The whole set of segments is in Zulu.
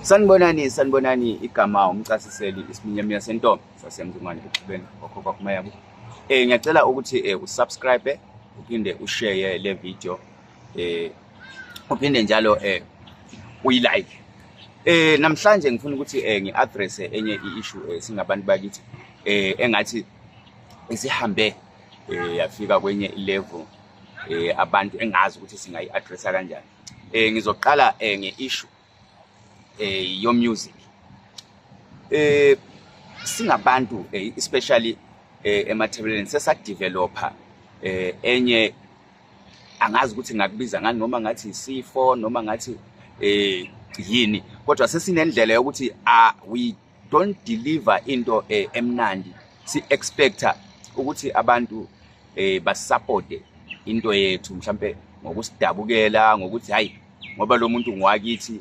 Sanibonani, sanibonani. Igama uMcasiseli, isiminyaminya sentombi sasemzingwane exhubeni okhokho kumayabo. Ngiyacela ukuthi usubscribe, uphinde ushare le video, uphinde njalo uyilike. Namhlanje ngifuna ukuthi ngi-address enye i-issue singabantu bakithi engathi isihambe yafika kwenye level abantu engazi ukuthi singayi-addressa kanjani. Ngizoqala nge-issue yo music. Singabantu especially eMatabeleland sesadevelopa enye, angazi ukuthi ngakubiza ngani, noma ngathi C4 noma ngathi yini, kodwa sesinendlela yokuthi we don't deliver into emnandi, si expecta ukuthi abantu basupport into yethu, mhlambe ngokusidabukela, ngokuthi hayi, ngoba lo muntu ngwakithi,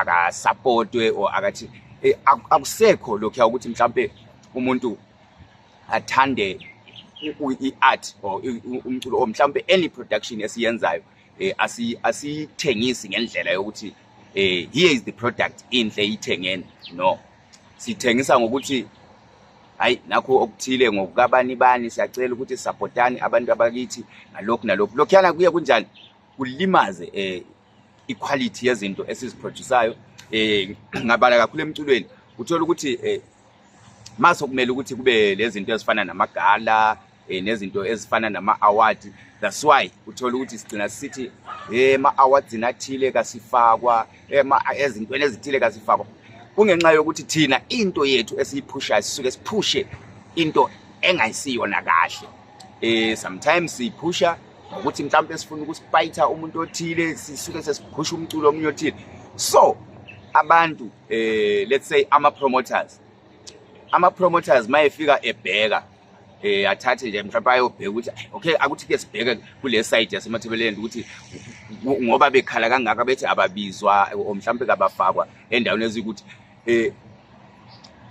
akasupportwe or akathi akusekho lokho ukuthi mhlambe umuntu athande i-art or umculo or mhlambe any production esiyenzayo. Asithengisi ngendlela yokuthi here is the product, inhle, ithengeni. No, sithengisa ngokuthi hayi, nakho okuthile ngokukabani bani, siyacela ukuthi supportani abantu abakithi ngalokhu nalokhu. Lokhuyana kuye kunjani kulimaze iquality yezinto esiziproducayo. Ngabala kakhulu emculweni, uthola ukuthi mase kumele ukuthi kube lezinto ezifana namagala nezinto ezifana nama-award. That's why uthola ukuthi sigcina sithi ema-awards athile kasifakwa, ezintweni ezithile kasifakwa, kungenxa yokuthi thina into yethu esiyiphushayo sisuke siphushe into engayisiyona kahle. Sometimes siyiphusha ngokuthi mhlawumbe sifuna ukuspayitha umuntu othile, sisuke sesiphusha umculo omunye othile. So abantu, let's say ama-promoters mayefika ebheka, athathe nje mhlawumbe ayobheka ukuthi okay, akuthi ke sibheke kule side yaseMatabeleland ukuthi ngoba bekhala kangaka bethi ababizwa or mhlawumbe kabafakwa endaweni ezikuthi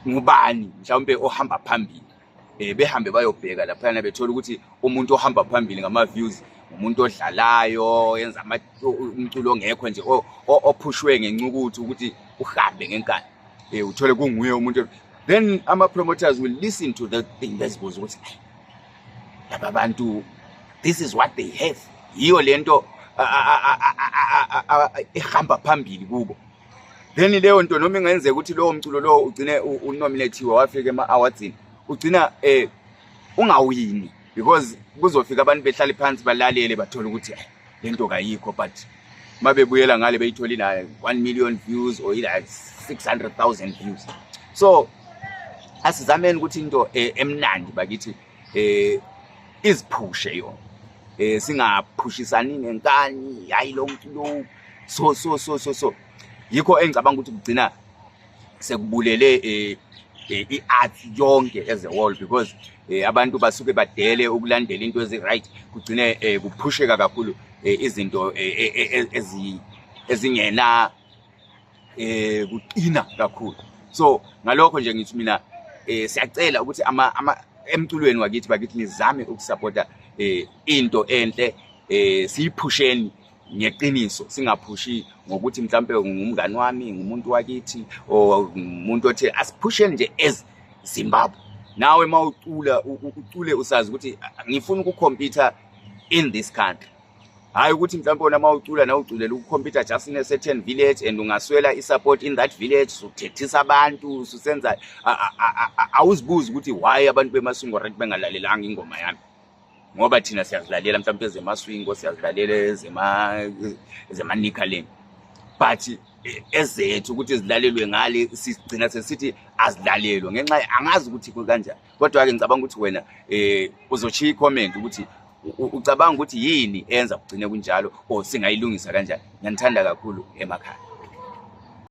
ngubani mhlawumbe ohamba phambili, behambe bayobheka laphana, bethola ukuthi umuntu ohamba phambili ngama-views umuntu odlalayo, yenza umculo ongekho nje, ophushwe ngencukuthu ukuthi uhambe ngenkani, uthole kunguye umuntu. Then ama-promoters will listen to the thing, bezibuza ukuthi "Ay, laba bantu, this is what they have, yiyo lento ehamba phambili kubo." Then leyo nto, noma ingenzeka ukuthi lowo mculo lowo ugcine unominathiwe, wafika ema-awardsini, ugcina ungawini because kuzofika abantu behlale phansi balalele, bathole ukuthi "Eh, lento kayikho," but mabebuyela ngale beyithole ila 1 million views or ila 600,000 views. So asizameni ukuthi into emnandi bakithi iziphushe yona, singaphushisani ngenkani, hayi lo muntu lo. So yikho engicabanga ukuthi kugcina sekubulele i-art yonke as a whole, because abantu basuke badele ukulandela into ezi-right, kugcine kuphusheka kakhulu izinto ezingena kuqina kakhulu. So ngalokho nje ngithi mina siyacela ukuthi ama emculweni wakithi bakithi nizame ukusupporta into enhle, siyiphusheni ngeqiniso, singaphushi ngokuthi mhlambe ngumngani wami, ngumuntu wakithi or umuntu othi. Asiphusheni nje as Zimbabwe. Nawe mawucula, ucule usazi ukuthi ah, ngifuna ukucompete in this country, hayi ukuthi mhlawumbe wona mawucula nawe uculela ukucompete just in a certain village and ungaswela i-support in that village, suthethisa abantu, susenza awuzibuzi ukuthi why abantu beMasvingo right bengalalelanga ingoma yami, ngoba thina siyazilalela mhlawumbe ezeMasvingo, siyazilalela ezemaNicaland, but ezethu ukuthi zilalelwe ngale sigcina sesithi azilalelwe ngenxa angazi ukuthi kanjani. Kodwa-ke ngicabanga ukuthi wena uzoshiya i-comment ukuthi ucabanga ukuthi yini enza kugcine kunjalo or singayilungisa kanjani. Ngiyanithanda kakhulu emakhaya.